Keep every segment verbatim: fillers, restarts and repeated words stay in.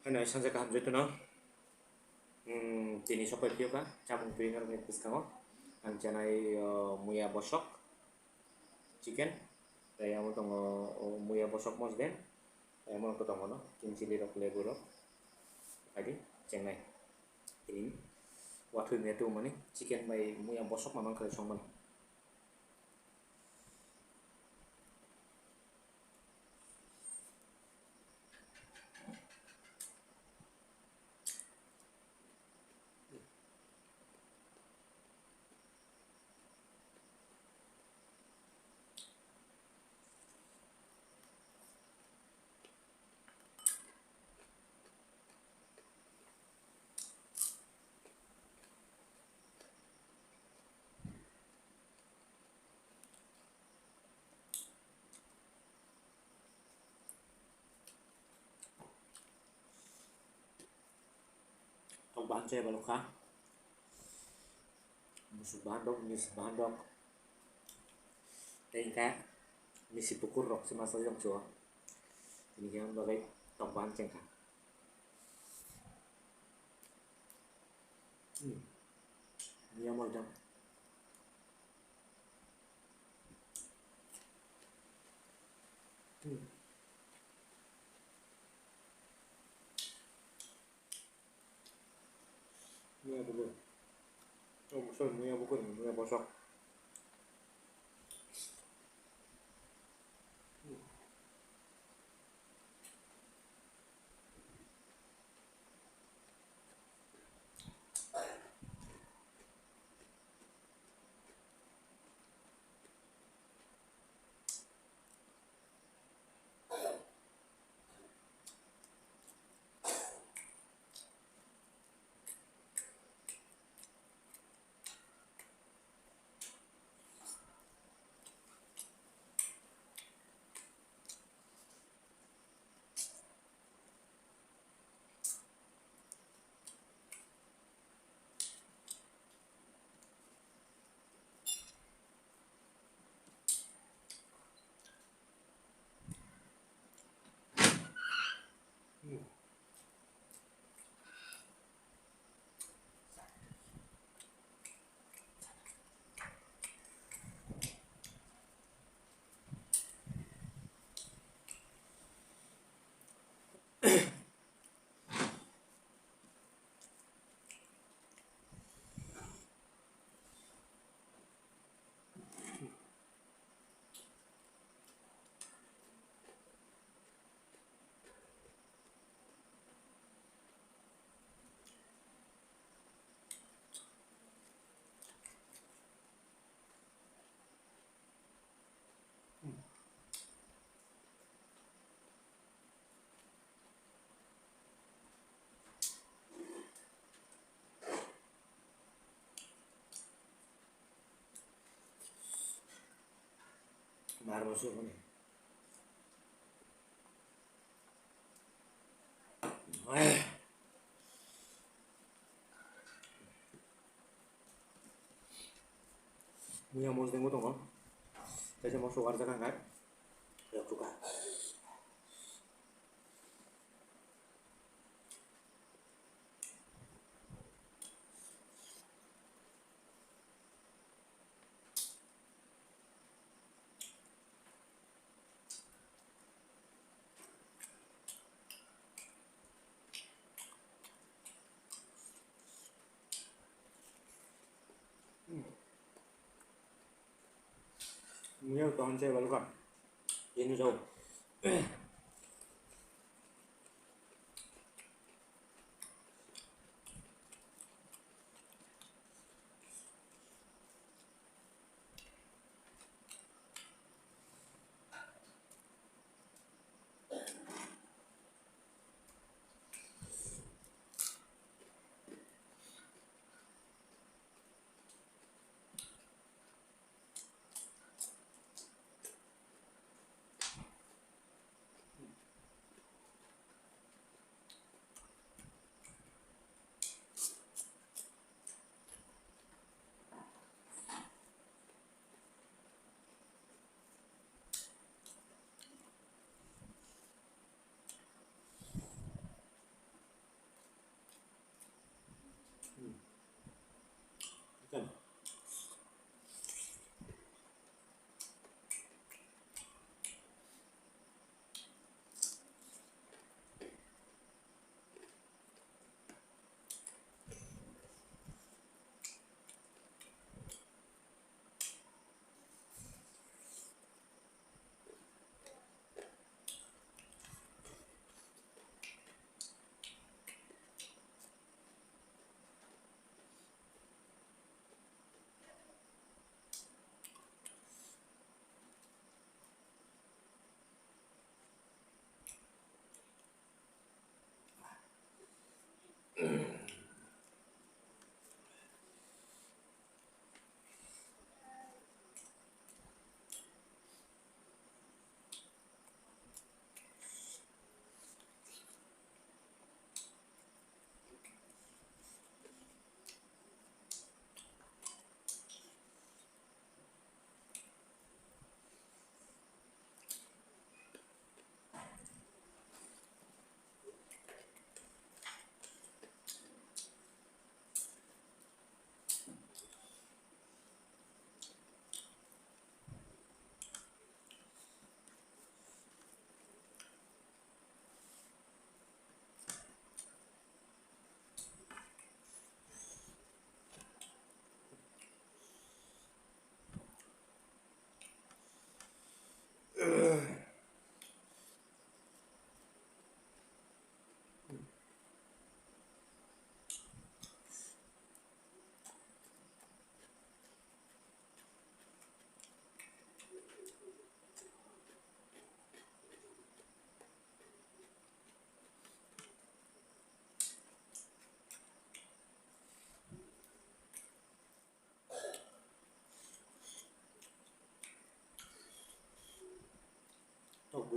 Nai sanja kaham jotono. Hmm, tini sopai phiyokha, chamung twi narwkni bwskango. Ang chanai, o, muya bosok, chicken. Tei amo tongo, o, muya bosok mosden. Tei amo tongo no, king chili rok, lebu rok. Adi, chengnai. Tini watwi muya tongmani, chicken bai muya bosok mamang khlai songmani. Tok bahan chaya balok kha. Musuk bahan dok, mis bahan dok. Tei hingkhe misi bukur rok se masa jang chuo. Tini khe bagwi tok bahan chengkha. Hmm. Niya mol jang. Hmm. Muya bukur. Oh, sorry, muya bukur, muya bosok. Mar masuk ni. Muya mosdeng bo tongo. Kaisa mosok warjak ang khe. Yok chuka. Muya kaham se balka. Ini jauh.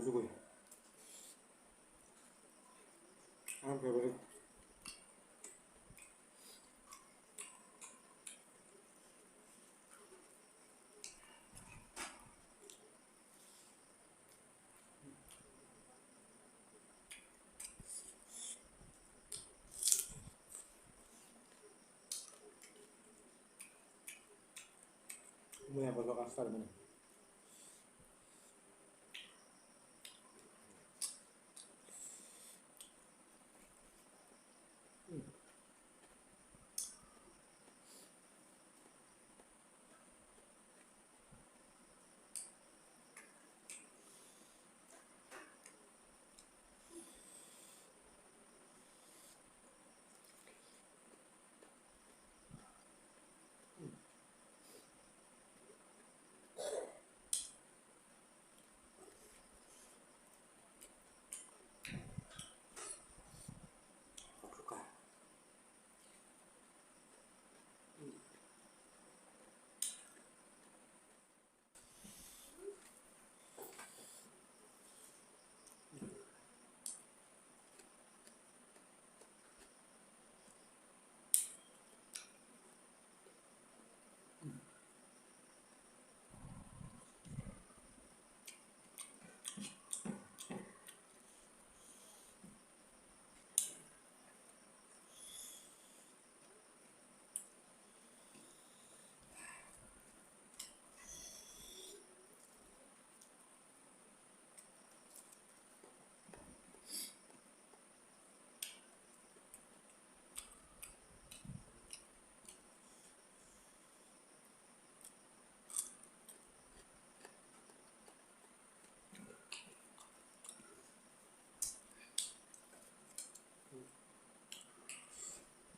Ang favorite. Muya bolok asar mani.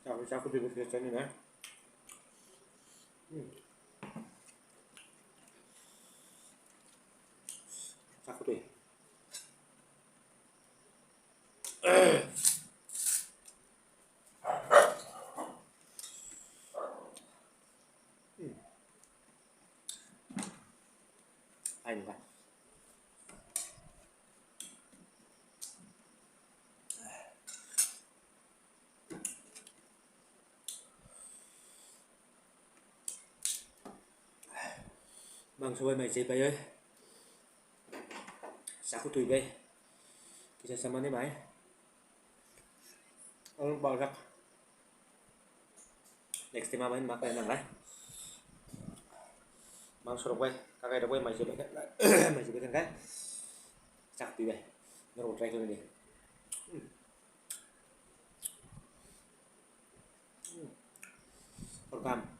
Chakhu, chakhu twi bo khe chani na. Hmm. Chakhu twi. Hmm. Ai nungkha. Mangso bai mai chai pai oi. Chakhu twi bai. Kisa samani bai. Ang baljak. Next time abai ma khlai nang lai. Mangso rok bai, kakai rok bai mai se bai, mai se bai khe chak twi bai. Norok try khlai di. Hmm. Hmm. Or kam.